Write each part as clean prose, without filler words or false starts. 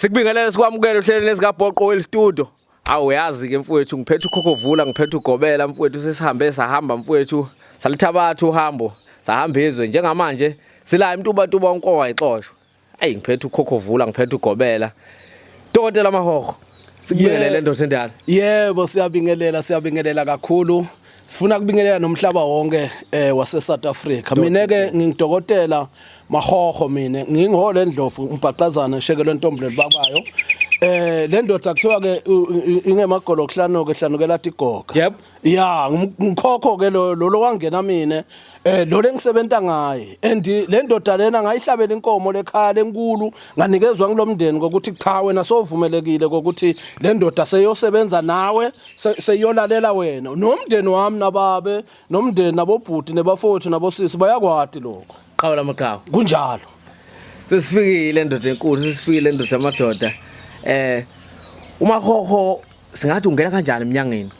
Sikubingelele sikwamukele uhlelo lezikabhoqo wel studio. Awu yazi ke mfowethu ngiphethe ukhokhovula ngiphethe ugobela mfowethu sesihambe sahamba mfowethu salithabatha uhambo sahamba izwe njengamanje sila imtubatuba unkowa ixoshwa. Ayi ngiphethe ukhokhovula ngiphethe ugobela. Dokotela Mahoho sikubingelele ndoda endala. Yebo siyabingelela siyabingelela kakhulu. Sifuna kubingelela nomhlaba wonke eh wase South Africa. Mina ke ngingidokotela Mahoho mina ngingihole endlovu umbhaqazana ngishekelo ntombi babayo. Eh le ndoda kuthiwa ke ingemagolo kuhlanu ke hlanukela tigoga. Yep. Ya ngikhokho ke lo lo wangena mina eh lo lengisebenta ngaye and le ndoda lena ngayihlabela inkomo lekhaya lenkulu nganikezwa ngilomndeni ngokuthi cha wena sovumelekile ngokuthi le ndoda seyosebenza nawe seyolalela wena nomndeni wami nababe nomndeni nabobhuti nebafowethu nabosisi bayakwati lokho. Qhawe lamaqhawe. Kunjalo. Sesifikile ndoda enkulu, sesifikile ndoda amadoda. Eh uMahoho singathi ungena kanjani eminyangeni?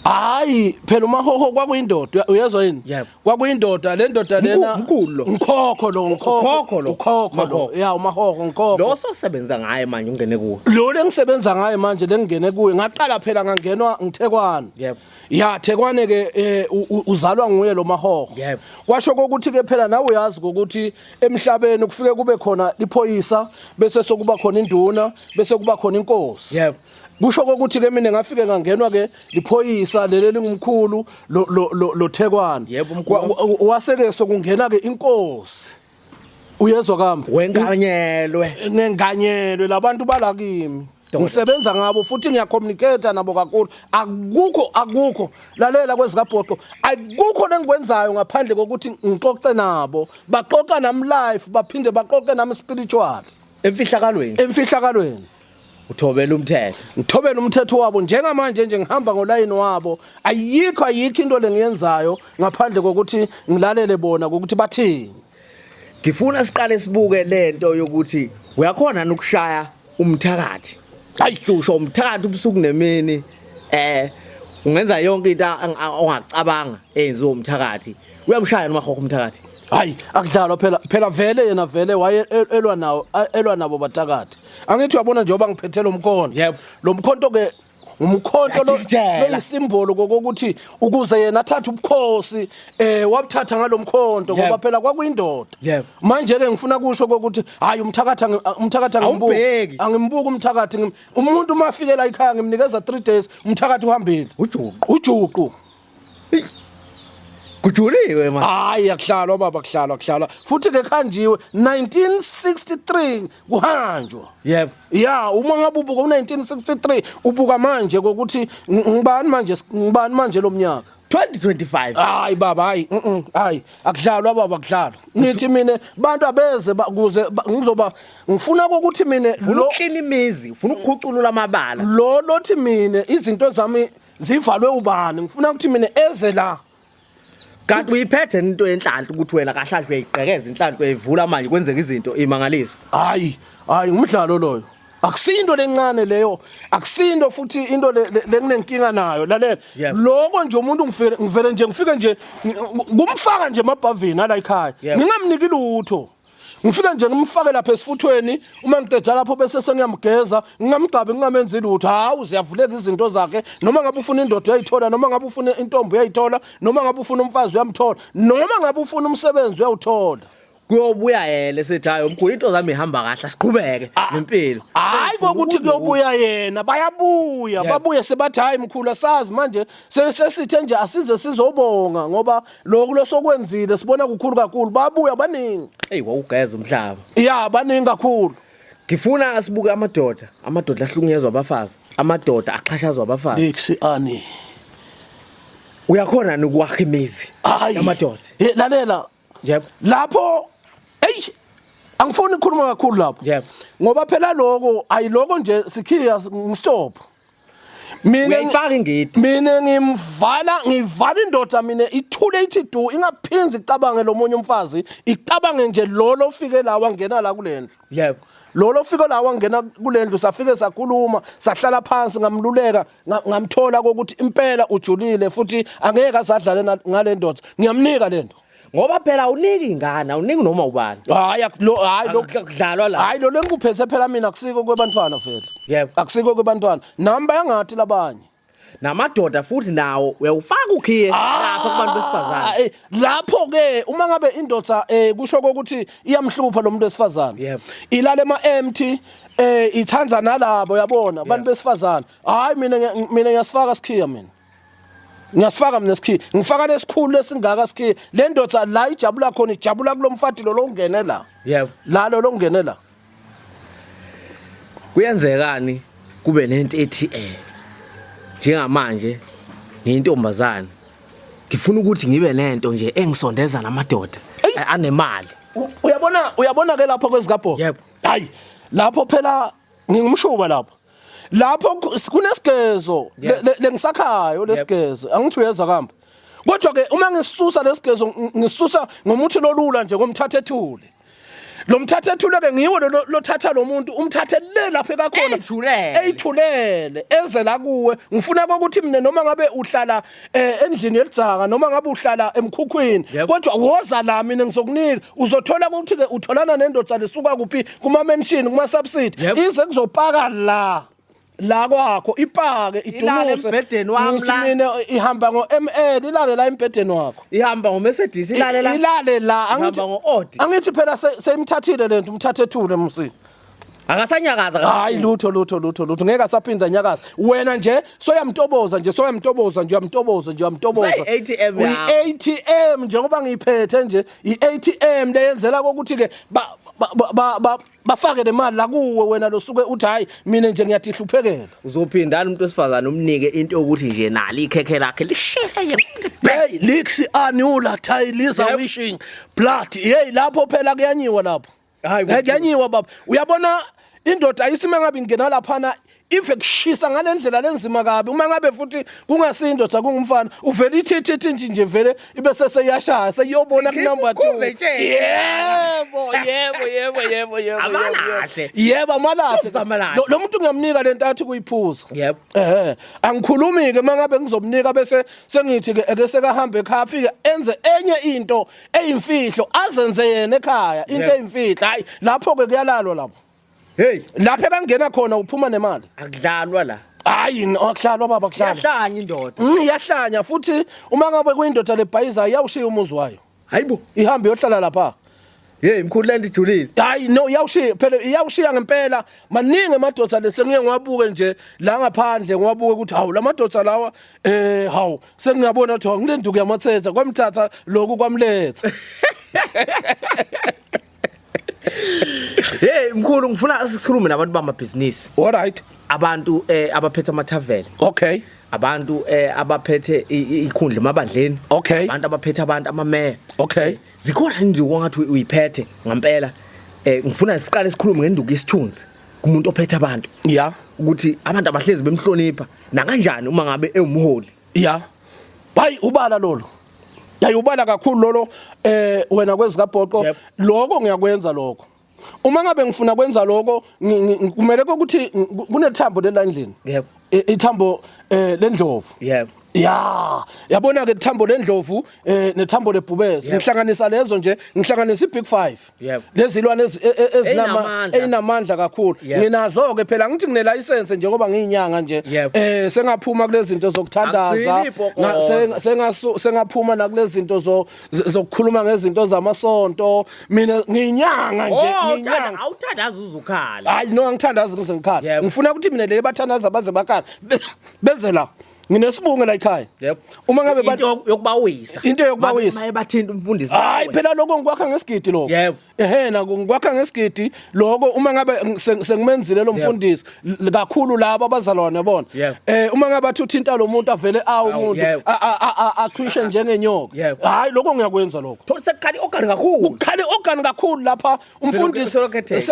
Hayi phela uMahoho kwakuyindoda uyezwa yini? Yebo. Kwakuyindoda le ndoda lena Mkhulu lo. Ngikhokho lo ngikhokho. Ukhokho lo. Ukhokho lo. Mahoho. Ya uMahoho ngikhokho. Lo sosebenza ngaye manje ungene kuwo. Lo lengisebenza ngaye manje lengingene kuye ngaqala phela ngangenwa ngithekwane. Yebo. Ya Thekwane ke eh, uzalwa nguye lo Mahoho. Yebo. Kwasho ukuthi ke phela nawe uyazi ukuthi emhlabeni kufike kube khona iphoyisa bese sokuba khona induna bese kuba khona inkosi. Yebo. Kusho ukuthi ke mina ngafike ngangenwa ke liphoyisa leli lingumkhulu lo lo lo Thekwane. Yebo, umkhulu. Waseke sokungena ke inkosi. Uyezwa kambe? Wenganyelwe. Ngenganyelwe labantu balakimi. Ngisebenza ngabo futhi ngiyacommunicate nabo kakhulu. Akukho akukho lalela kwezikabhoqo. Akukho lengikwenzayo ngaphandle kokuthi ngixoxe nabo. Baxoxa nami life baphinde baxoxe nami spiritual. Emfihlakalweni. Emfihlakalweni. Uthobela umthetho. Ngithobela umthetho wabo njengamanje nje ngihamba ngolayini wabo. Ayikho ayikho into lengiyenzayo ngaphandle kokuthi ngilalele bona ukuthi bathini. Ngifuna siqale sibuke lento yokuthi uyakhona ukushaya umthakathi. Ayihlusho umthakathi ubusuku nemini. Eh ungenza yonke into ongacabanga eyenziwa umthakathi. Uyamshaya noma hoho umthakathi. Hayi akudlalwa phela phela vele yena vele waye elwa nawo elwa nabo bathakathi. Angithi uyabona njengoba ngiphethe lo mkhonto. Yebo. Lo mkhonto ke umkhonto lo Uyajikijela. loyisimbolo kokuthi ukuze yena athathe ubukhosi eh wabuthatha ngalomkhonto ngoba Yebo. phela kwakuyindoda. Yebo. Manje ke ngifuna kusho ukuthi hayi umthakathi umthakathi angimbuki. Awumbheki. Angimbuki umthakathi umuntu uma afikela ekhaya ngimnikeza 3 days umthakathi uhambile. Ujuqu. Ujuqu. Kujuliwe ma. Hayi akuhlalwa baba kuhlalwa kuhlalwa futhi ke khanjiwe 1963 kuhanjwa. Yebo. Ya uma ngabe ubuka u1963 ubuka manje kokuthi ngibani manje ngibani manje lo mnyaka. 2025. Hayi baba hayi hayi akudlalwa baba akudlalwa. Ngithi mina bantu abeze kuze ngizoba ngifuna ukuthi mina Ufuna ukuklina imizi, ufuna ukukhuculula amabala. Lo lothi mina izinto zami zivalwe ubani ngifuna ukuthi mina eze la Kanti uyiphethe into yenhlanhla ukuthi wena kahle kahle uyayigqekeza inhlanhla uyayivula manje kwenzeka izinto imangaliso. Hayi hayi ngumdlalo loyo akusinto lencane leyo akusinto futhi into lenginenkinga nayo lalela lokho nje umuntu ngifike ngivele nje ngifike nje kumfaka nje emabhavini ala ekhaya ngingamniki lutho ngifike nje ngimfake lapha esifuthweni uma ngiqeda lapho bese sengiyamgeza ngingamgcabi ngingamenzi lutho hawu ziyavuleka izinto zakhe noma ngabe ufuna indoda uyayithola noma ngabe ufuna intombi uyayithola noma ngabe ufuna umfazi uyamthola noma ngabe ufuna umsebenzi uyawuthola Kuyobuya yena esithi hayi umkhulu into zami ihamba kahle asiqhubeke nempilo. Hayi kokuthi kuyobuya yena bayabuya babuye sebathi hayi mkhulu asazi manje sesithe nje asize sizobonga ngoba lokhu losokwenzile sibona kukhulu kakhulu babuya baningi. Ey wawugeza umhlaba. Ya baningi kakhulu. Ngifuna sibuke amadoda, amadoda ahlukunyezwa abafazi, amadoda axhashazwa abafazi. Lexi ani. Uyakhona nokwakha imizi Hayi. yamadoda. Eh, lalela Yebo. Lapho hey angifuni ukukhuluma kakhulu lapho. Yebo. Ngoba phela lokho ayiloko nje sikhiya ngistop. Mina Uyayifaka ingidi. Mina ngimvala ngivala indoda mina ithule ithi du ingaphinzi icabange lomunye umfazi icabange nje lo lofike la wangena la kulendlu. Yebo. Lo lofike la wangena kulendlu safike sakhuluma sahlala phansi ngamluleka ngamthola ukuthi impela ujulile futhi angeke azadlale ngale ndoda ngiyamnika lento. Ngoba phela awuniki ingane, awuniki noma ubani. Hayi lo, hayi lo Akudlalwa la. Hayi lo lengikuphethe phela mina akusiko kwebantwana vele. Yebo. Akusiko kwebantwana. Nami bayangathi labanye. Namadoda futhi nawo uyawufaka ukhiye lapha kubantu besifazane. Ah, lapho ke uma ngabe indoda kusho ukuthi iyamhlupha lo muntu wesifazane. Yebo. Ilala ema empty ithanda nalabo yabona abantu besifazane. Hayi mina ngiyasifaka sikhiya mina. Ngiyasifaka mina sikhiya. Ngifaka lesikhulu lesingaka sikhiya. Le ndoda la ijabula khona ijabula kulomfati lo longene la. Yebo. La lo longene la. Kuyenzekani kube nento ethi njengamanje ngiyintombazane ngifuna ukuthi ngibe nento nje engisondeza namadoda anemali. Uyabona ke lapho kwezikabho. Yebo. Hayi lapho phela ngingumshuba lapho. Lapho kunesigezo lengisakhayo lesigezo angithi uyeza kamba. Kodwa ke uma ngisisusa lesigezo ngisisusa ngomuthi lolula nje ngomthatha ethule. Lo mthatha ethule ke ngiwo lo lothatha lo muntu umthathe le lapha ekakhona Eyithulele. Eyithulele eze la kuwe. Ngifuna ukuthi mina noma ngabe uhlala endlini yelidzaka noma ngabe uhlala emkhukhwini kodwa woza la mina ngizokunika. Uzothola ukuthi ke utholana nendoda lesuka kuphi kuma mansion kuma subsidy ize kuzopaka la la kwakho ipake Ilale idumuse embhedeni wami Ngithi la. mina ihamba ngo ML ilale la embhedeni wakho. Ihamba ngo Mercedes ilale la. Ilale la angithi Ihamba ngo-Audi. Angithi phela seyimthathile lento umthathe ethule msi. Akasanyakaza. Hayi lutho lutho lutho lutho ngeke asaphinda nyakaza. Wena nje soyamtoboza nje soyamtoboza nje uyamtoboza nje uyamtoboza. Useyi-ATM yakho. Uyi-ATM njengoba ngiyiphethe nje i-ATM leyenzela ukuthi ke bafake le mali la kuwe wena losuke uthi hayi mina nje ngiyadihluphekela. Uzophindana umuntu wesifazane umnike into yokuthi nje nali ikhekhe lakhe lishise nje. Hey liksi anula thayiliza wishing blood. Hey lapho phela kuyanyiwa lapho. Hayi, kuyanyiwa baba. Uyabona indoda ayisima ngabe ingena laphana ive kushisa ngalendlela lenzima kabi. Uma ngabe futhi kungasindoda kungumfana uvela ithi nje vele ibe seseyashaya seyiyobona ku number 2. Yebo yebo yebo yebo yebo. Amalahle. Yebo amalahle. Lo muntu ngiyamnika lento athi kuyiphuza. Yebo. Angikhulumi ke mangabe ngizomnika bese sengithi ke eke sekahambe ekhaya afike enze enye into eyimfihlo azenze yena ekhaya into eyimfihlo. Hayi lapho ke kuyalalwa lapho. Hey lapho ekangena khona uphuma nemali. Akudlalwa la. Hayi akudlalwa baba akudlalwa. Iyahlanya indoda. Iyahlanya futhi uma ngabe kuyindoda lebhayiza iyawushiya umuzi wayo. Hayibo ihambe iyohlala lapha. Hey mkhulu lento ijulile. Hayi no iyawushiya phela iyawushiya ngempela. Maningi amadoda lesengiye ngiwabuke nje la ngaphandle ngiwabuke ukuthi hawu lamadoda lawa hawu sengiyabona ukuthi ngilenduku yamathetha kwamthatha lokhu kwamletha. Hey mkhulu ngifuna sikhulume nabantu bamabhizinisi. All right. Abantu abaphethe amathavela. Okay. Abantu abaphethe ikhundla emabandleni. Okay. Abantu abaphethe abantu amameya. Okay. Zikhona induku ongathi uyiphethe ngempela. Ngifuna siqale sikhulume ngenduku yesithunzi kumuntu ophethe abantu. Yeah. Ukuthi abantu abahlezi bemhlonipha nakanjani uma ngabe ewumholi. Yeah. Hayi ubala lolo. Yayubala kakhulu lolo wena kwezikabhoqo. Lokho ngiyakwenza lokho. Uma ngabe ngifuna kwenza lokho kumele ukuthi kunethambo lelandlini. Yebo. Ithambo lendlovu. Yebo. Ya, yabona ke ithambo lendlovu nethambo lebhubesi. Ngihlanganisa lezo nje, ngihlanganisa iBig 5. Lezilwane ezinamandla kakhulu. Nginazo ke phela ngithi ngine license njengoba ngiyinyanga nje. Sengaphuma kulezi zinto zokuthandaza, sengaphuma nakulezi zinto zokukhuluma ngezinto zamasonto. Mina ngiyinyanga nje, ngiyinyanga. Awuthandaza uzukhala. Hayi no angithandazi ngize ngikhala. Ngifuna ukuthi mina le bathandaza baze bakhala. Beze la. Nginesibunge la ekhaya. Yebo. Uma ngabe into yokubawisa. Into yokubawisa. Maye bathinta umfundisi. Hayi phela lokho ngikwakha ngesigidi lokho. Yebo. Ehena ngikwakha ngesigidi lokho uma ngabe sengimenzile lo mfundisi kakhulu laba abazalwane yabona. Uma ngabe athi uthinta lo muntu avele awu umuntu aqhishe njengenyoka. Hayi lokho ngiyakwenza lokho. Thola sekukhali organ kakhulu. Kukhali organ kakhulu lapha umfundisi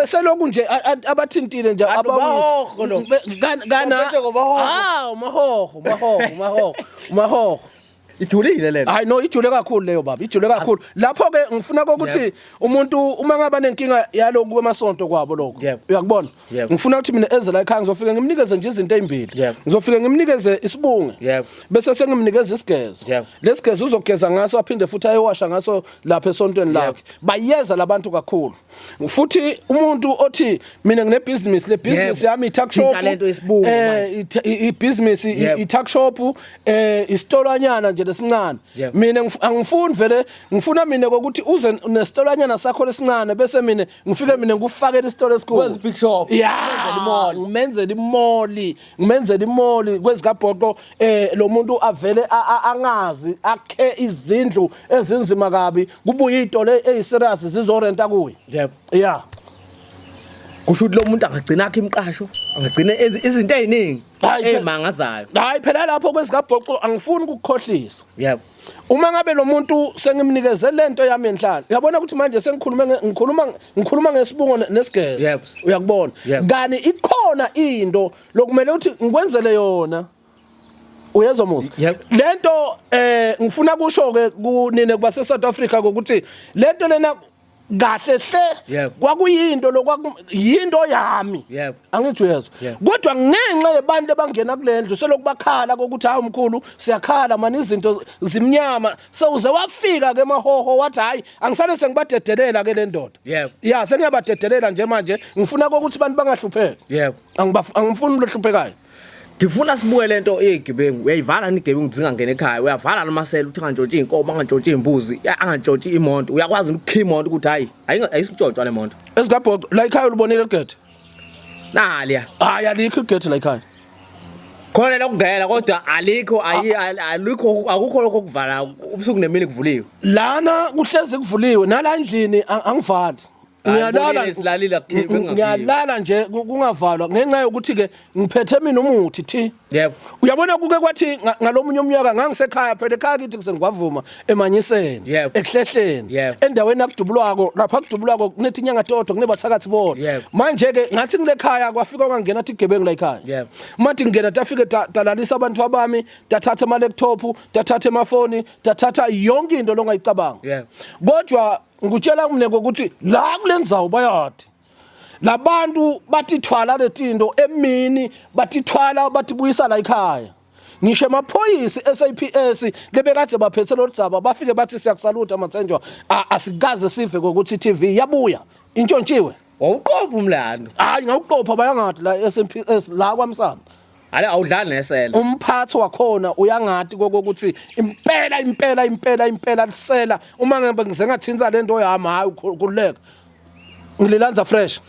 selokhu nje abathintile nje abawisa. Kana. Ah, mahoho. Ijulile lento. Hayi no, ijule kakhulu leyo baba, ijule kakhulu. Lapho ke ngifuna ukuthi umuntu uma ngaba nenkinga yaloku kwemasonto kwabo lokho. Uyakubona? Ngifuna ukuthi mina eze la ekhaya ngizofika ngimnikeze nje izinto ezimbili. Ngizofika ngimnikeze isibunge. Bese sengimnikeza isigezo. Lesigezo uzogeza ngaso aphinde futhi ayowasha ngaso lapha esontweni lakhe. Bayeza labantu kakhulu. Futhi umuntu othi mina nginebhizinisi, le business yami i-tuck shop, ibhizinisi i-tuck shop, isitolwanyana nje lesincane, mina angifuni vele, ngifuna mina ukuthi uze nesitolwanyana sakho lesincane, bese mina ngifike mina ngikufakele isitolo esikhulu, big shop. Yeah, ngimenzele imall, ngimenzele imall kwezikabhoqo. Lo muntu avele angazi akhe izindlu ezinzima kabi, kubuye izitolo eziserious zizorenta kuye. Yeah. Kusho ukuthi lo muntu angagcina akhe imqasho, angagcina izinto eziningi ezimangazayo. Hayi phela lapho kwezikabhoqo angifuni ukukukhohlisa. Yebo. Uma ngabe lo muntu sengimnikeze lento yami enhlalo, uyabona ukuthi manje sengikhulume ngikhuluma ngesibungo nesigezo. Uyakubona? Kani ikhona into lokumele ukuthi ngikwenzele yona. Uyezwa Musa? Lento ngifuna kusho ke kunine kuba se South Africa ukuthi lento lena kahle hle kwakuyinto lokwakuyinto yami. Angithi uyezwa? Kodwa ngenxa yabantu abangena kulendlu selokhu bakhala kokuthi hayi umkhulu siyakhala mani izinto zimnyama, sewuze wafika ke emahoho wathi hayi angisale sengibadedelela ke le ndoda. Ya, sengiyabadedelela nje manje, ngifuna ukuthi abantu bangahlupheki. Angifuni lohluphekayo. Ngifuna sibuke lento yezigebengu. Uyayivala igebengu zingangena ekhaya. Uyavala namasela ukuthi angantshontshe inkomo, angantshontshe imbuzi, angantshontshe imoto. Uyakwazi ukukhiya imoto ukuthi hayi, ayisikutshontshwa le moto. Ezikabhoqo la ekhaya ulibonile igede? Naliya. Hayi alikho igede la ekhaya. Khona lokungena kodwa alikho, alikho, akukho lokho kuvala ubusuku nemini kuvuliwe. Lana kuhlezi kuvuliwe, nala endlini angivali. Ngiyalala ngiyalala nje kungavalwa ngenxa yokuthi ke ngiphethe mina umuthi thi. Yebo. Uyabona kuke kwathi ngalomunye umnyaka ngangisekhaya phela ekhaya kithi kusengwavuma emanyiseni ekuhlehleni endaweni akudubulwako, lapha kudubulwako kunethi inyanga toto kunebathakathi bona. Manje ke ngathi ngilekhaya kwafika kwangena athi igebengu la ekhaya. Mathi ngena tafike talalisa abantu abami, tathatha ama laptop, tathatha amafoni, tathatha yonke into longayicabanga. Kodwa ngikutshela mina ukuthi la kulendzawo bayadi labantu bathithwala letinto emini, bathithwala bathibuyisa la ekhaya. Ngisho amaphoyisi SAPS lebekade baphethe lo dzaba bafike bathi siyakusalutha Matsenjwa, asikaze sive ngokuthi TV yabuya intshontshiwe. Wawuqopha umlando? Hayi ngawuqopha, bayangadi la SAPS la kwaMsana. Hale awudlali nesela. Umphathi wakhona uyangati kokuthi impela impela impela impela lisela, uma ngabe ngize ngathinza lento yami hayi ukhululeka. Ngililanza fresh.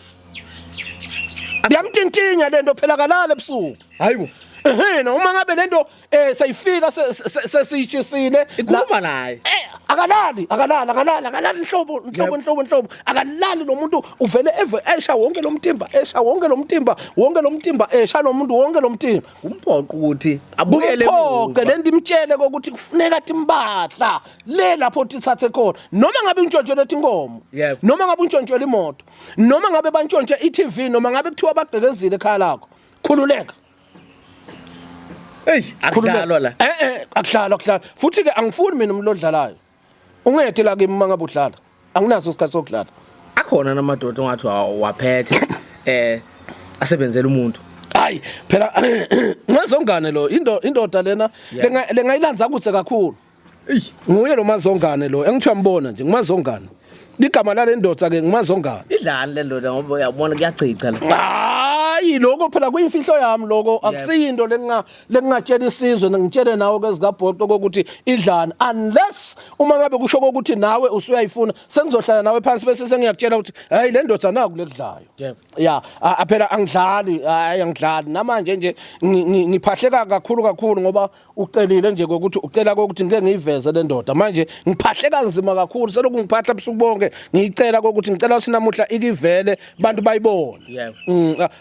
Ngiyamtintinya lento phela kalala ebusuku. Hayibo. Ehhe, uma ngabe lento seyifika sesiyishisile ikhuluma naye. Akalali, akalali, akalali, akalali nhlobo nhlobo nhlobo nhlobo. Akalali lo muntu, uvele eve esha wonke lo mtimba, esha wonke lo mtimba, wonke lo mtimba, esha lo muntu wonke lo mtimba. Kumphoqa ukuthi abuyele emuva. Lento imtshele ukuthi kufuneka timbahla le lapho tithathe khona. Noma ngabe untshontshele inkomo, noma ngabe untshontshele imoto, noma ngabe bantshontshe iTV, noma ngabe kuthiwa bagqekezile ekhaya lakho. Khululeka. Hey, akudlalwa la. Akudlalwa, akudlalwa. Futhi ke angifuni mina umuntu odlalayo. Ungede la kimi mangabe udlala. Anginaso isikhathi sokudlala. Akhona namadoda ongathi waphethe asebenzele umuntu. Hayi phela ngazongane lo indoda lena lengayilanza kutse kakhulu. Nguye lo mazongane lo engithi uyambona nje ngumazongane. Igama lale ndoda ke ngumazongane. Idlani le ndoda ngoba uyabona kuyachicha la. Hayi lokho phela kuyimfihlo yami lokho, akusiyinto lengingatshela isizwe ngitshele nawe kezikabhoqo ukuthi idlani, unless uma ngabe kusho ukuthi nawe usuyayifuna sengizohlala nawe phansi bese sengiyakutshela ukuthi hey le ndoda naku lekudlayo. Ya, phela angidlali, hayi angidlali namanje nje ngiphahleka kakhulu kakhulu ngoba ucelile nje ukuthi ucela ukuthi ngike ngiyiveze le ndoda. Manje ngiphahle kanzima kakhulu, selokhu ngiphahla busuku bonke ngiyicela ukuthi ngicela ukuthi namuhla ikivele bantu bayibone.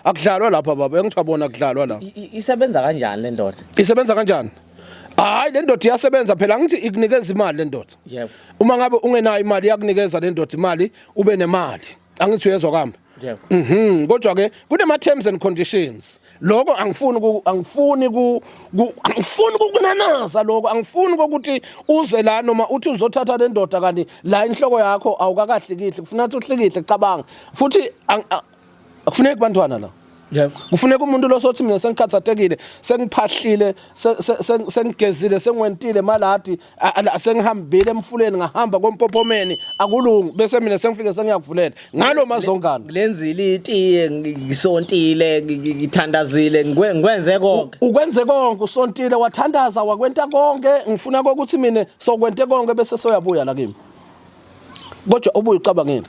Akudlalwa lapha baba, engithiwabona akudlalwa lapha. Isebenza kanjani le ndoda? Isebenza kanjani? Hayi le ndoda iyasebenza phela, ngithi ikunikeza imali le ndoda. Yebo. Uma ngabe ungenayo imali iyakunikeza le ndoda imali, ube nemali. Angithi uyezwa kambe? Yebo. Kodwa ke kunema terms and conditions. Lokho angifuni ukunanaza lokho, angifuni ukuthi uze la noma uthi uzothatha le ndoda kanti la inhloko yakho awukakahlikihle. Kufuna ukuthi uhlikihle, cabanga. Futhi akufuneki bantwana la. Kufuneka umuntu lo sothi mina sengikhathathekile, sengiphahlile, sengigezile, sengiwentile maladi, sengihambile emfuleni, ngahamba kompophomeni, akulungi, bese mina sengifike sengiyakuvulela ngalo mazongana. Ngilenzile itiye, ngisontile, ngithandazile, ngikwenze konke. Ukwenze konke, usontile, wathandaza, wakwenta konke, ngifuna ukuthi mina sokwente konke bese soyabuya la kimi. Kodwa ubuye ucabangile.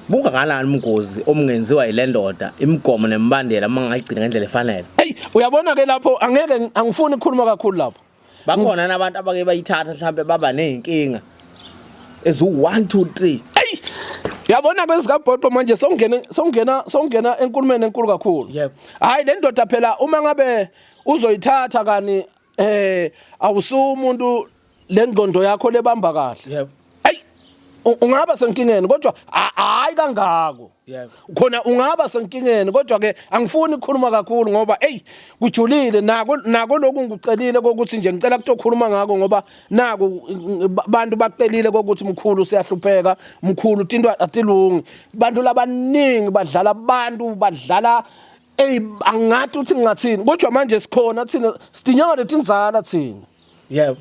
Bungakanani umgozi omungenziwa yile ndoda, imigomo nemibandela uma ngayigcina ngendlela efanele? Hey, uyabona ke lapho angeke, angifuni ukukhuluma kakhulu lapho. Bakhona nabantu abake bayithatha mhlambe baba nezinkinga ezu 1 2 3. Hey, yabona kwezikabhoqo manje songena enkulumeni enkulu kakhulu. Yebo. Hayi, le ndoda phela uma ngabe uzoyithatha kani awusumuntu lengqondo yakho lebamba kahle. Yebo. Hey, ungaba senkingeni kodwa hayi kangako. Yebo. Khona ungaba senkingeni kodwa ke angifuni ukukhuluma kakhulu ngoba hey kujulile nako lokhu ngikucelile kokuthi nje ngicela kutokhuluma ngako ngoba naku bantu bacelile kokuthi mkhulu siyahlupheka, mkhulu tinto atilungi. Bantu labaningi badlala abantu, badlala ey angathi uthi ngingathini kodwa manje sikhona thina sidinyanga letinzala thina. Yebo.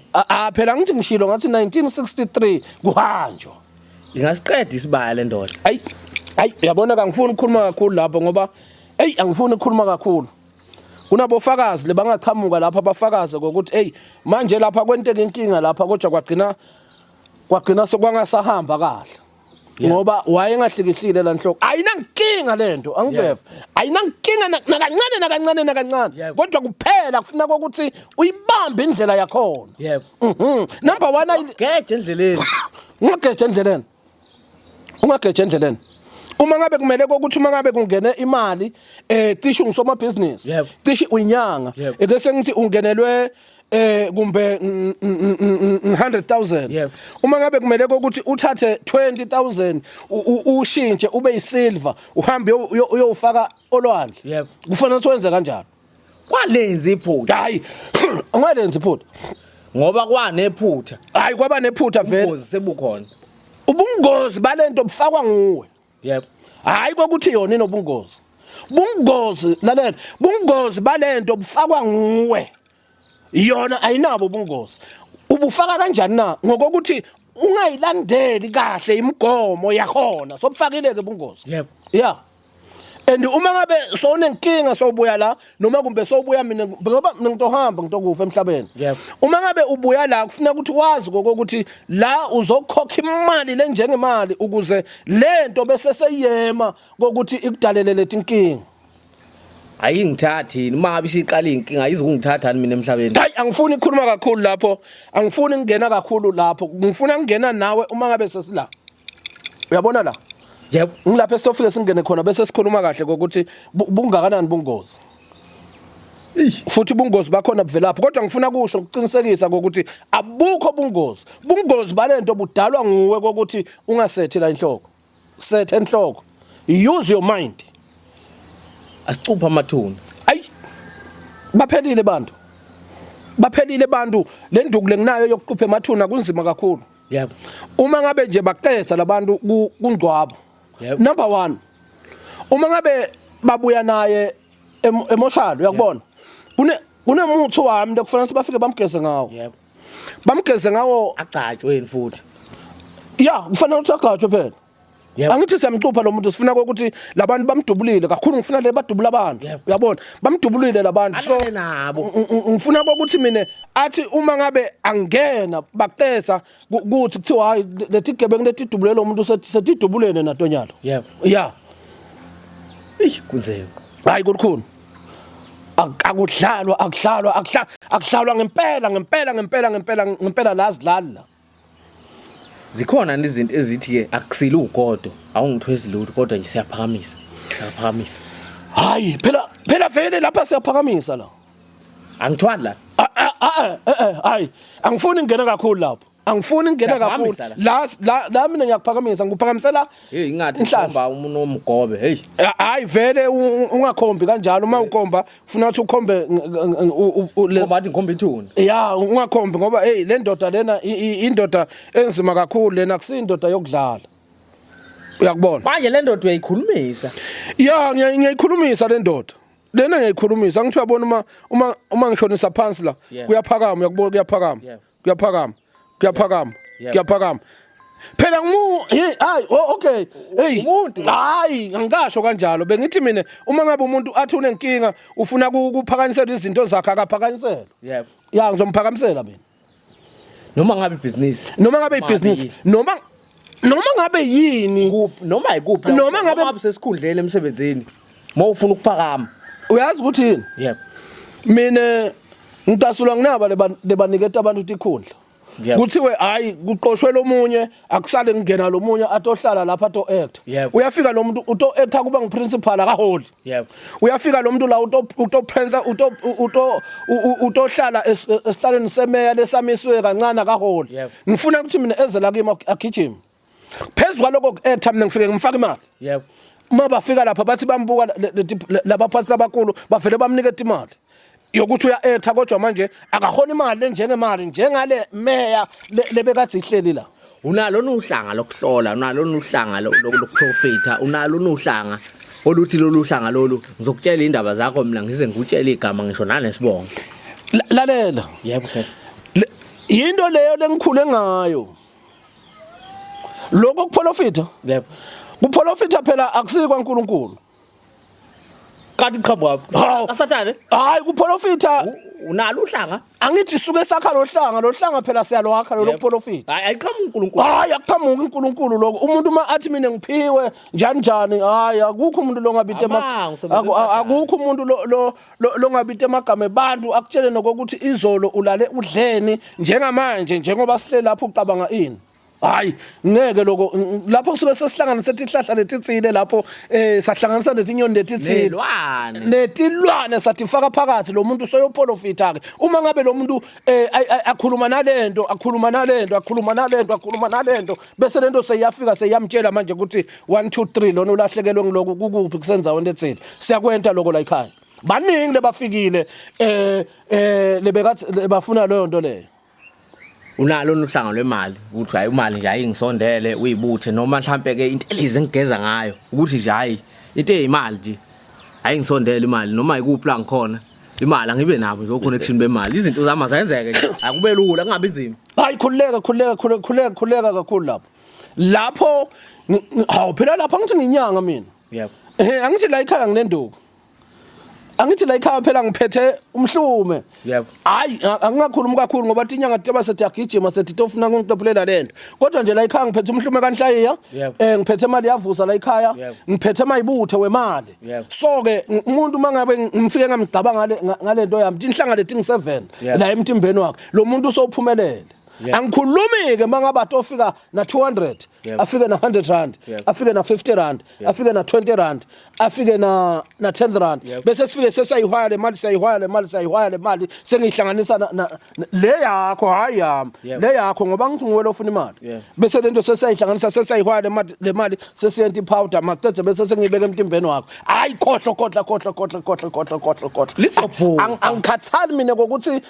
Phela ngithi ngishilo ngathi 1963 kuhanjwa. Ingasiqeda isibaya le ndoda. Ayi, ayi uyabona kangifuni ukukhuluma kakhulu lapho ngoba ey angifuni ukukhuluma kakhulu. Kunabofakazi lebangaqhamuka lapha abafakaze ngokuthi ey manje lapha kwenteka inkinga lapha kodwa kwagcina sekwangasahamba kahle. Ngoba wayengahlikihlile la nhloko. Ayinankinga lento, angiveva. Ayinankinga nakancane nakancane nakancane. Kodwa kuphela kufuna ukuthi uyibambe indlela yakhona. Yebo. Number 1, Geje endleleni. Ungageje endleleni. Ungageje endleleni. Uma ngabe kumele ukuthi uma ngabe kungene imali cishe ungusomabhizinisi. Yebo. Cishe uyinyanga. Yebo. Eke sengithi ungenelwe kumbe 100,000. Yebo. Uma ngabe kumele ukuthi uthathe 20,000 ushintshe ube yisilver uhambe uyofaka olwandle. Yebo. Kufanele ukuthi wenze kanjalo. Kwalenza iphutha. Hayi, ungalenzi iphutha. Ngoba kwanephutha. Hayi, kwaba nephutha vele. Ubungozi sebukhona. Ubungozi balento bufakwa nguwe. Yebo. Hayi kokuthi yona inobungozi. Bungozi lalela, bungozi balento bufakwa nguwe. Yona ayinabo ubungozi. Ubufaka kanjani na? Ngokuthi ungayilandeli kahle imigomo yakhona. Sobufakile ke ubungozi. Yebo. Yeah. And uma ngabe sowunenkinga sowubuya la noma kumbe sowubuya mina ngoba mina ngitohamba ngitokufa emhlabeni. Yebo. Uma ngabe ubuya la kufuna ukuthi wazi ngokuthi la uzokhokha imali lenjengemali ukuze lento bese seyiyema kokuthi ikudalele letinkinga. Ayingithathi yini uma ngabe isiqala inkinga ayizukungithatha mina emhlabeni. Hayi, angifuni ukukhuluma kakhulu lapho, angifuni ukungena kakhulu lapho. Ngifuna ukungena nawe uma ngabe sesila. Uyabona la? Yebo. Ngilapha esitofike singene khona bese sikhuluma kahle ngokuthi bungakanani bungozi. Futhi ubungozi bakhona buvelaphi, kodwa ngifuna kusho ukuqinisekisa ngokuthi abukho bungozi. Bungozi balento budalwa nguwe kokuthi ungasethi la inhloko. Sethe enhloko. Use your mind. Asicupha amathuna. Ayi, baphelile bantu. Baphelile bantu, le nduku lenginayo yokuqupha emathuna kunzima kakhulu. Yebo. Uma ngabe nje baqetha labantu kungcwabo. Yebo. Number 1. Uma ngabe babuya naye emoshalo uyakubona. Kunemuthi wami lokufanele bafike bamgeze ngawo. Yebo. Bamgeze ngawo agcatshwe yini futhi. Ya, kufanele ukuthi agcatshwe phela. Yebo. Angithi siyamcupha lo muntu, sifuna ukuthi labantu bamdubulile kakhulu, ngifuna le badubula abantu. Yebo. Uyabona? Bamdubulile labantu. So Alale nabo. Ngifuna ukuthi mina athi uma ngabe angena baqesa kuthi kuthiwa hayi leti gebengu letidubulele lo muntu setidubulene natonyalo. Yebo. Ya. Eish, kunzima. Hayi kukhulu. Akudlalwa, akudlalwa, akudlalwa ngempela, ngempela, ngempela, ngempela, ngempela la sidlali la. Zikhona izinto ezithi ke akusile ugodo, awungithwesi lutho kodwa nje siyaphakamisa. Siyaphakamisa. Hayi, phela vele lapha siyaphakamisa la. Angithwali la. Hayi, angifuni ngene kakhulu lapho. Angifuni ngingena kakhulu. Siyaphakamisa La la la mina ngiyakuphakamisha, ngikuphakamisela. Hey ingathi Inhlanhla. khomba umuntu omgobe. Hey. Hayi vele ungakhombi kanjalo, uma ukhomba ufuna ukuthi ukhombe Khomba athi ngikhomba ithuna. Ya, ungakhombi ngoba hey le ndoda lena indoda enzima kakhulu lena, akusindoda yokudlala. Uyakubona? Manje le ndoda uyayikhulumisa. Ya, ngiyayikhulumisa le ndoda. Lena ngiyayikhulumisa, angithi uyabona uma ngishonisa phansi la kuyaphakama, uyakubona kuyaphakama. Kuyaphakama. Kuyaphakama. Kuyaphakama. Phela ngimu hey hayi, oh, okay. Hey Umuntu. Hayi, angikasho kanjalo. Bengithi mina uma ngabe umuntu athi unenkinga ufuna kuphakanyisela izinto zakhe akaphakanyisele. Ya, ngizomphakamisela mina. Noma ngabe ibhizinisi. Noma ngabe ibhizinisi, noma ngabe yini. Kuphi noma ikuphi. Noma ngabe usesikhundleni emsebenzini. Mawufuna ukuphakama. Uyazi ukuthi yini? Yebo. Mina ngitasulwa nginaba lebaniketa abantu tikhundla. Kuthiwe hayi kuqoshwe lomunye akusale ngingena lomunye atohlala lapha ato act. Uyafika lo muntu uto acta kuba ngiprincipal akaholi. Uyafika lo muntu la uto uto prince uto uto utohlala esihlalweni semeya lesamisiwe kancane akaholi. Ngifuna ukuthi mina eze la kimi agijime. Phezu kwaloko ku-acta mina ngifike ngimfake imali. Uma bafika lapha bathi bambuka labaphathi labakhulu bavele bamniketa imali yokuthi uya-acta, kodwa manje akahona imali lenjengemali njengale meya lebekathi ihleli la. Unalo uhlanga lokuhlola, unalo uhlanga lokuprofita, unalo uhlanga oluthi lolu hlanga lolu ngizokutshela indaba zakho mina ngize ngikutshele igama ngisho nanesibongo. Lalela. Yebo phela. Yinto leyo lengikhule ngayo. Lokho kuprofita? Yebo. Kuprofita phela akusikwa uNkulunkulu. Kanti qhamuka asathane? Hayi kuprofita unalo uhlanga. Angithi suke sakha lo hlanga, lo hlanga phela siyalwakha lo kuprofita. Hayi ayiqhamuki uNkulunkulu. Hayi akuqhamuki uNkulunkulu lokho. Umuntu uma athi mina ngiphiwe njani njani, hayi akukho umuntu longabite akukho umuntu lo longabite amagama ebantu akutshele nokuthi izolo ulale udleni njengamanje njengoba sihle lapho ucabanga ini. Hayi ngeke lokho, lapho kusuke sesihlanganise tihlahla letitsile lapho sahlanganisa netinyoni letitsile netilwane satifaka phakathi. Lo muntu soyoprofita ke uma ngabe lo muntu akhuluma nalento akhuluma nalento akhuluma nalento akhuluma nalento bese lento seyiyafika seyiyamtshela manje ukuthi 1 2 3 lona ulahlekelwe ngiloku kukuphi kusenzaweni letsile. Siyakwenta lokho la ekhaya, baningi lebafikile lebekathi bafuna leyo nto leyo. Unalo uhlanga lwemali ukuthi hayi imali nje ayingisondele uyibuthe, noma mhlambe ke intelize engigeza ngayo ukuthi nje hayi into eyimali nje ayingisondele imali noma ikuphi la ngikhona imali angibe nabo nje connection bemali, izinto zami azenzeke nje akube lula kungabi nzima. Hayi khululeka khululeka khululeka khululeka kakhulu lapho lapho hawu phela lapho angithi nginyanga mina. Yebo. Angithi la ekhaya nginenduku. Angithi la ekhaya phela ngiphethe umhlume. Yebo. Hayi angingakhulumi kakhulu ngoba tinyanga tiba sethi yagijima sethi tofuna kungiqephulela lento. Kodwa nje la ekhaya ngiphethe umhlume kanhlayiya. Ngiphethe imali yavusa la ekhaya. Ngiphethe mayibuthe wemali. So ke umuntu mangabe ngifike ngamgqaba ngale ngalento yami tinhlanga leti ngi7 la emtimbeni wakhe lo muntu usophumelele. Angikhulumi ke mangabe atofika na 200 afike na 100 rand afike na 50 rand afike na 20 rand afike na 10 rand bese sifike sesayihwaya le mali siyayihwaya le mali siyayihwaya le mali sengihlanganisa le yakho hayi yami le yakho ngoba ngithi nguwe lofuna imali bese lento sesiyayihlanganisa sesiyayihwaya le mali le mali sesiyenta ipowder maqedze bese sengiyibeka emtimbeni wakho. Hayi khohlo khohla khohla khohla khohla khohla khohla khohla. Angikhathali mina ngokuthi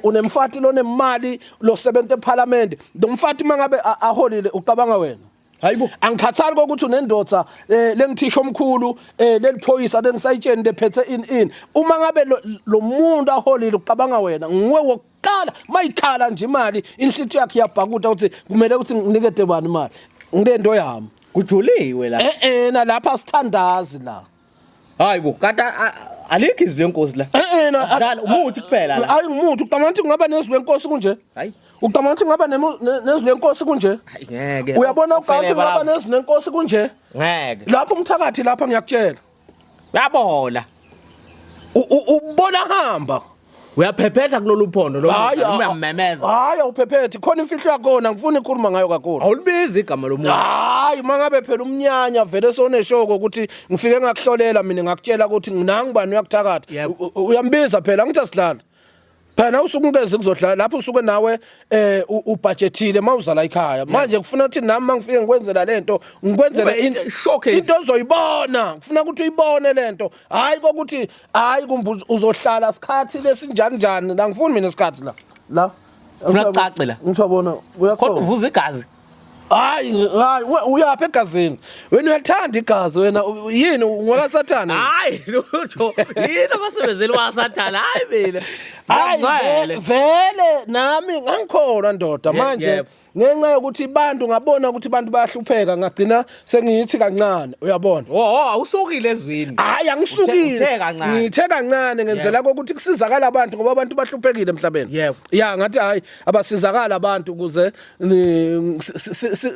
unemfati lonemali losebenza eParliament, lo mfati mangabe aholile ucabanga wena. Hayibo angikhathali kokuthi unendoda lengithisha omkhulu leliphoyisa lengisayitsheni lephethe in uma ngabe lo muntu aholile ucabanga wena nguwe wokuqala mayikhala nje imali inhlithiyo yakhe iyabhakuta ukuthi kumele ukuthi nginikete bani imali ngilento yami kujuliwe la na lapha sithandazi la. Hayibo kanti alikho izwi lenkosi la. Na umuthi kuphela la. Hayi umuthi ucabanga ukuthi kungaba nezwi lenkosi kunje? Hayi. Ucabanga ukuthi kungaba nezwi lenkosi kunje? Hayi ngeke. Uyabona ucabanga ukuthi kungaba nezwi lenkosi kunje? Ngeke. Lapho umthakathi lapha ngiyakutshela. Uyabola. Ubona hamba. Uyaphephetha kulolu phondo lo uyamemeza. Hayi awuphephethi khona imfihlo yakona ngifuna ukukhuluma ngayo kakhulu. Awulibizi igama lomuntu. Hayi mangabe phela umnyanya vele soneshoko ukuthi ngifike ngakuhlolela mina ngakutshela ukuthi nginangi bani uyakuthakatha. Uyambiza phela ngithi asidlala. Phela nawe usuke ungeze kuzodlala lapho usuke nawe ubudgetile mawuzala ekhaya. Manje kufuna ukuthi nami mangifike ngikwenzela lento, ngikwenzele Kube into showcase. Into ozoyibona, kufuna ukuthi uyibone lento. Hayi kokuthi hayi kumbe uzohlala sikhathi lesinjani njani. La ngifuni mina isikhathi la. La. Funa kucace la. Ngithabona Kodwa uyakhona. uvuza igazi. Hayi hayi uyapha egazini. Wena uyathanda igazi wena yini ngwakasathane. Hayi lutho. Yini abasebenzeli wasathana? Hayi mina. Hayi Ngcwele. vele nami ngangikholwa ndoda manje ngenxa yokuthi abantu ngabona ukuthi abantu bayahlupheka ngagcina sengiyithi kancane uyabona. Oh, awusukile ezwini. Hayi angisukile. Uthe kancane. Ngithe kancane ngenzela ukuthi kusizakala abantu ngoba abantu bahluphekile emhlabeni. Ya ngathi hayi abasizakala abantu ukuze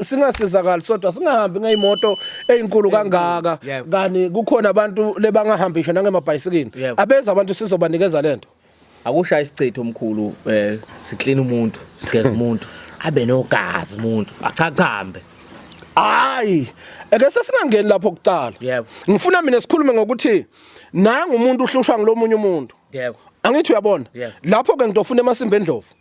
singasizakali sodwa singahambi ngeyimoto ezinkulu kangaka kani kukhona abantu lebangahambi ngisho nangemabhayisikili abeza abantu sizobanikeza lento. Akushaya isichitho omkhulu siklina umuntu, sigeza umuntu, abe nogazi umuntu, achachambe. Hayi, eke sesingangeni lapho kuqala. Ngifuna mina sikhulume ngokuthi nanga umuntu uhlushwa ngilomunye umuntu. Angithi uyabona? Lapho ke ngitofuna emasimba endlovu.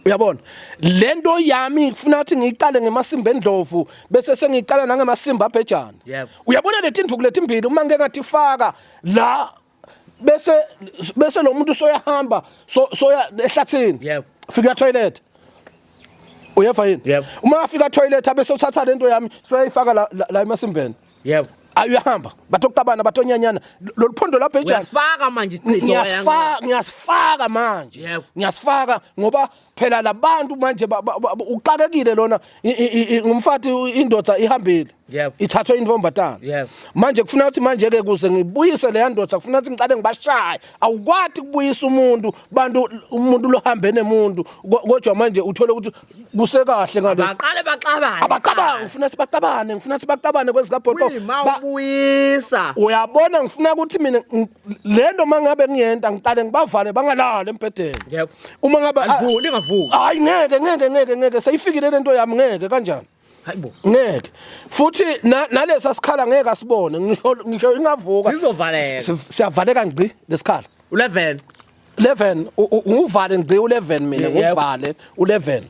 Uyabona? Lento yami ngifuna ukuthi ngiyiqale ngemasimba endlovu bese sengiyiqala nangemasimba abhejana. Uyabona letinduku letimbili uma ngeke ngathi faka la bese lo muntu soyahamba soya ehlathini. Fika toilet. Uyeva yini? Uma afika toilet abese uthatha lento yami soyayifaka la emasimbeni. Ayuyahamba batokuqabana batonyanyana lolu phondo labhejana. Uyasifaka manje isichitho. Ngiyasifaka manje. Ngiyasifaka ngoba phela labantu manje uxakekile lona ngumfati indoda ihambile. Ithathwe intombatana. Manje kufuna ukuthi manje ke kuze ngibuyise le ndoda kufuna ukuthi ngicale ngibashaye. Awukwati kubuyisa umuntu bantu umuntu lohambe nemuntu kodwa manje uthole ukuthi kusekahle ngalo. Baqale baxabane. Abaqabane ngifuna sibaqabane ngifuna sibaqabane kwezikabhoqo. Mawubuyisa. Uyabona ngifuna ukuthi mina lento mangabe ngiyenta ngiqale ngibavale bangalala embhedeni. Uma ngabe lingavuki. Hayi ngeke ngeke ngeke ngeke seyifikile lento yami ngeke kanjani. Hayibo. Ngeke. Futhi nalesa sikhala ngeke asibone ngisho ingavuka. Sizovaleka. Siyavaleka ngqi lesikhala. 11. 11 nguvale ngqi u11 mina nguvale u11.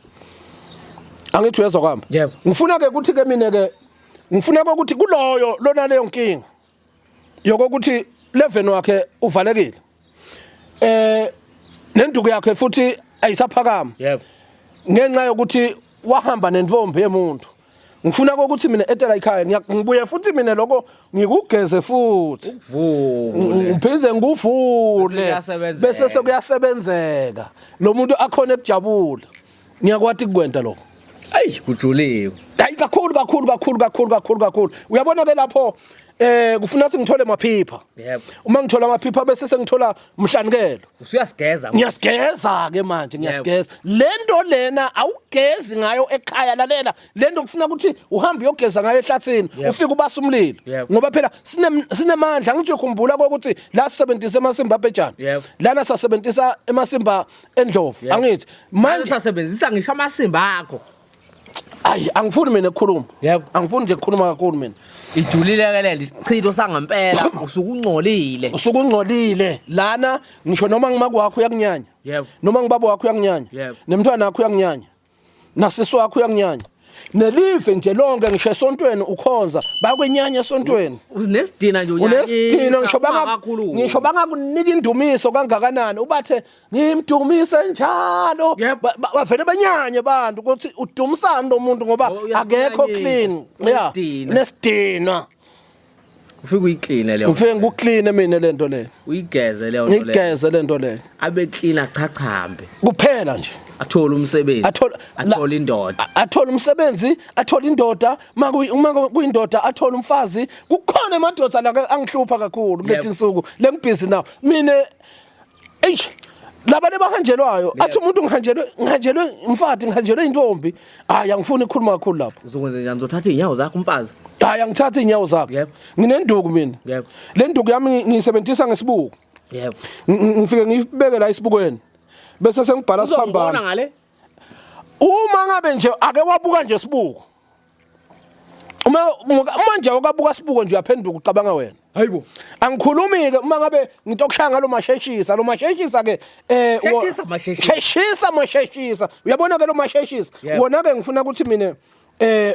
Angithi uyezwa kwami. Ngifuna ke ukuthi ke mina ke ngifuna ukuthi kuloyo lona leyo nkinga yokuthi 11 wakhe uvalekile. Nenduku yakhe futhi ayisaphakama. Ngenxa yokuthi wahamba nentombi yemuntu. Ngifuna ukuthi mina etela ekhaya ngibuye futhi mina lokho ngikugeze futhi. Ukuvule. Ngiphinde ngikuvule. Bese sekuyasebenzeka. Lo muntu akhona ekujabula. Ngiyakwati kukwenta lokho. Ayi kujuliwe. Hayi kakhulu kakhulu kakhulu kakhulu kakhulu kakhulu. Uyabona ke lapho kufuna ukuthi ngithole amaphipha. Uma ngithola amaphipha bese sengithola umhlanikelo. Usuyasigeza. Ngiyasigeza ke manje ngiyasigeza. Lento lena awugezi ngayo ekhaya lalela. Lento kufuna ukuthi uhambe uyogeza ngayo ehlathini ufike ubasa umlilo. Ngoba phela sinemandla ngithi uyokhumbula ukuthi la sisebenzisa emasimba abhejana. Lana sasebenzisa emasimba endlovu angithi manje sasebenzisa ngisho amasimba akho. Ayi angifuni mina ukukhuluma. Angifuni nje ukukhuluma kakhulu mina. Ijulile ke le isichitho sangempela usuke ungcolile. Usuke ungcolile lana ngisho noma ngimakwakho uyakunyanya. Noma ngibaba wakho uyakunyanya. Nemntwana wakho uyakunyanya. Nasisi wakho uyakunyanya. Nelive nje lonke ngisho esontweni ukhonza bakwenyanya esontweni. Unesidina nje unyanya. Unesidina ngisho bangakunika indumiso kangakanani ubathe ngimdumise njalo bavele banyanye abantu ukuthi udumisani lo muntu ngoba akekho clean. Yeah. Nesidina. Ufike uyiclean leyo. Ngifike ngikuclean mina lento leyo. Uyigeze leyo nto leyo. Ngigeze lento leyo. Abe clean achachambe. Kuphela nje. Athole umsebenzi. Athole indoda. Athole umsebenzi, athole indoda, uma kuyindoda athole umfazi. Kukhona emadoda la angihlupha kakhulu kulezi insuku. Lengibhizi nawo. Mina eish laba lebahanjelwayo athi umuntu ngihanjelwe umfati ngihanjelwe intombi. Hayi angifuni ukukhuluma kakhulu lapho. Uzokwenza njani? Uzothatha inyawo zakho umfazi? Hayi angithatha inyawo zakho. Nginenduku mina. Le nduku yami ngiyisebenzisa ngesibuko. Ngifike ngiyibeke la esibukweni. Bese sengibhala siphambana. Uzobona ngale? Uma ngabe nje ake wabuka nje isibuko. Uma nje ukabuka sibuko nje uyaphenduka ucabanga wena. Hayibo. Angikhulumi ke uma ngabe ngitokushaya ngalo masheshisa, lo masheshisa ke Sheshisa, masheshisa. Sheshisa masheshisa. Uyabona ke lo masheshisa. Wona ke ngifuna ukuthi mina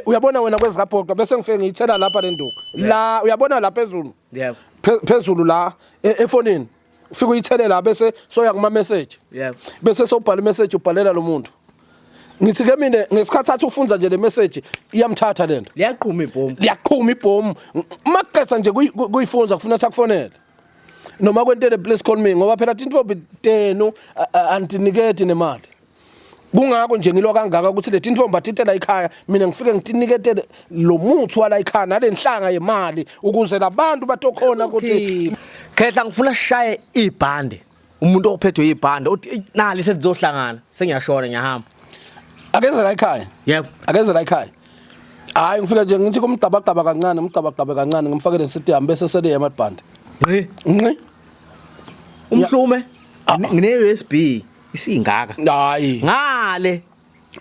uyabona wena kwezikabhoqa bese ngifike ngiyithela lapha le nduku. La uyabona la phezulu. Yebo. Phezulu la efonini. Ufike uyithele la bese soya kuma message. Yebo. Bese sowubhala message ubhalela lo muntu. Ngithi ke mina ngesikhathi athi ufunza nje le message iyamthatha lento. Liyaqhuma ibhomu. Liyaqhuma ibhomu. Uma kuqedza nje kuyifunza kufuna sakufonela. Noma kwentele please call me ngoba phela tintfombi tenu antiniketi nemali. Kungakho nje ngilwa kangaka ukuthi le tintfombi atitela ekhaya mina ngifike ngitiniketele lo muthi wala ekhaya nalenhlanga yemali ukuze labantu batokhona ukuthi Khehla ngifuna sishaye ibhande. Umuntu ophethwe ibhande uthi "Eyi, nali sesizohlangana sengiyashona ngiyahamba. Akeze la ekhaya. Yebo. Akeze la ekhaya. Hayi ngifika nje ngithi kumgqabagqaba kancane, umgqabagqabe kancane ngimfakele insiti yami bese sele yamabhande. Ngqi. Ngqi. Umhlume ngine USB isingaka. Hayi. Ngale.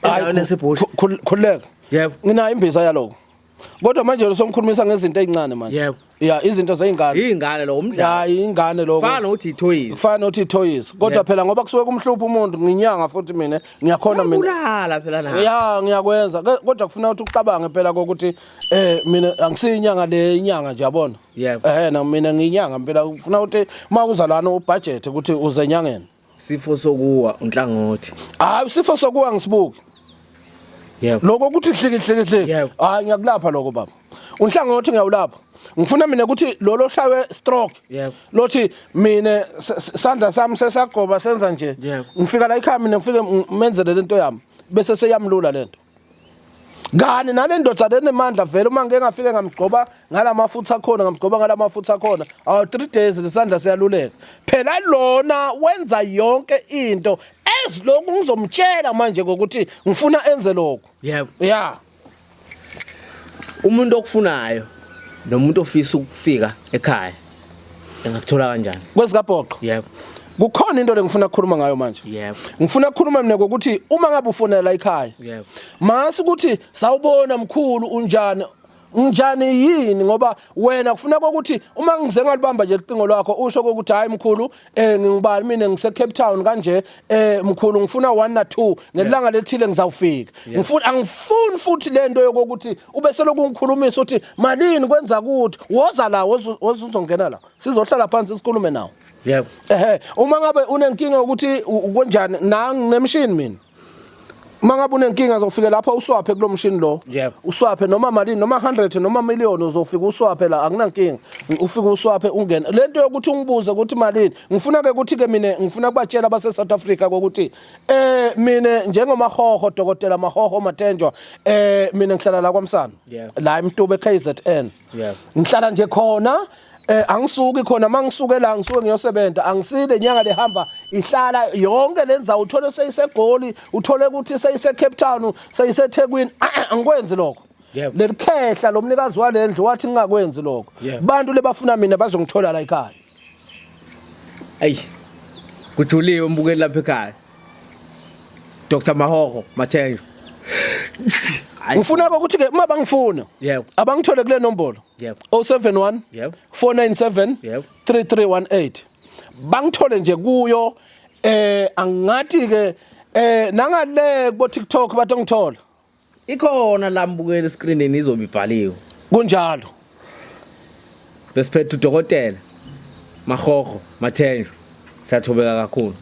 Endaweni yasebhosha. Khululeka. Yebo. Nginayo imbiza yaloko. Kodwa manje songikhulumisa ngezinto ezincane manje. Yebo. Ya izinto zeyingane. Ingane lo umdlalo. Ya ingane lokho. Fana nokuthi toys. Kufana nokuthi toys. Kodwa phela ngoba kusuke kumhlupha umuntu nginyanga futhi mina ngiyakhona mina. Kulala phela na. Ya ngiyakwenza kodwa kufuna ukuthi ucabange phela ukuthi mina angisiyinyanga le inyanga nje yabona. Yebo. Na mina ngiyinyanga phela kufuna ukuthi uma uza lana ubudget ukuthi uze enyangeni. Sifo sokuwa unhlangothi. Hayi sifo sokuwa ngisibuki. Yebo. Lokho ukuthi hliki hliki hliki. Hayi ngiyakulapha lokho baba. Unhlangothi ngiyawulapha. Ngifuna mina ukuthi lo loshawe stroke. Yebo. Lothi mina sandla sami sesagoba senza nje. Ngifika la ekhaya mina ngifike ngimenzele lento yami bese seyamlula lento. Kani nale ndoda lenemandla vele uma ngike ngafike ngamgcoba ngalamafutha akhona ngamgcoba ngalamafutha akhona awu 3 days lesandla siyaluleka. Phela lona wenza yonke into ezilokhu ngizomtshela manje ngokuthi ngifuna enze lokho. Yebo. Yeah. Umuntu okufunayo nomuntu ofisa ukufika ekhaya engakuthola kanjani? Kwezikabhoqo. Yebo. Kukhona into lengifuna ukukhuluma ngayo manje. Yebo. Ngifuna ukukhuluma mina ngokuthi uma ngabe ufonela ekhaya. Yebo. Mase ukuthi sawubona mkhulu unjani? Njani yini ngoba wena kufuna ukuthi uma ngize ngalibamba nje licingo lwakho usho ukuthi hayi mkhulu ngingubani mina ngise Cape Town kanje mkhulu ngifuna 1 na 2 ngelanga lethile ngizawufika. Ngifuna angifuni futhi lento yokuthi ube seloku ungikhulumisa ukuthi malini kwenza ukuthi woza la woza uzongena la sizohlala phansi sikhulume nawe. Yebo. Uma ngabe unenkinga ukuthi konjani nangi nemshini mina. Uma ngabe unenkinga uzofika lapha uswaphe kulomshini lo. Yebo. Uswaphe noma malini noma 100 noma million uzofika uswaphe la akunankinga. Ufike uswaphe ungene. Lento yokuthi ungibuze ukuthi malini ngifuna ke ukuthi ke mina ngifuna kubatshela abase South Africa ukuthi mina njengomahoho Dokotela Mahoho Mathenjwa mina ngihlala la kwaMsana. La eMtube KZN. Ngihlala nje khona angisuki khona mangisuke la ngisuke ngiyosebenza angisile inyanga lehamba ihlala yonke lendzawo uthole seyisegoli uthole ukuthi seyise Cape Town seyiseThekwini angikwenzi lokho. Lelikhehla lomnikazi walendlu wathi ngingakwenzi lokho. Bantu lebafuna mina bazongithola la ekhaya. Ayi. Kujuliwe umbukeli lapha ekhaya. Dr Mahoho Mathenjwa. Ngifuna ukuthi ke uma bangifuna. Yebo. Abangithole kule nombolo. Yebo. 071 Yebo. 497 Yebo. 3318. Bangithole nje kuyo angathi ke nangale kubo TikTok batongithola. Ikhona la mbukeli screenini izobe ibhaliwe. Kunjalo. Besiphethe uDokotela Mahoho Mathenjwa. Siyathobeka kakhulu.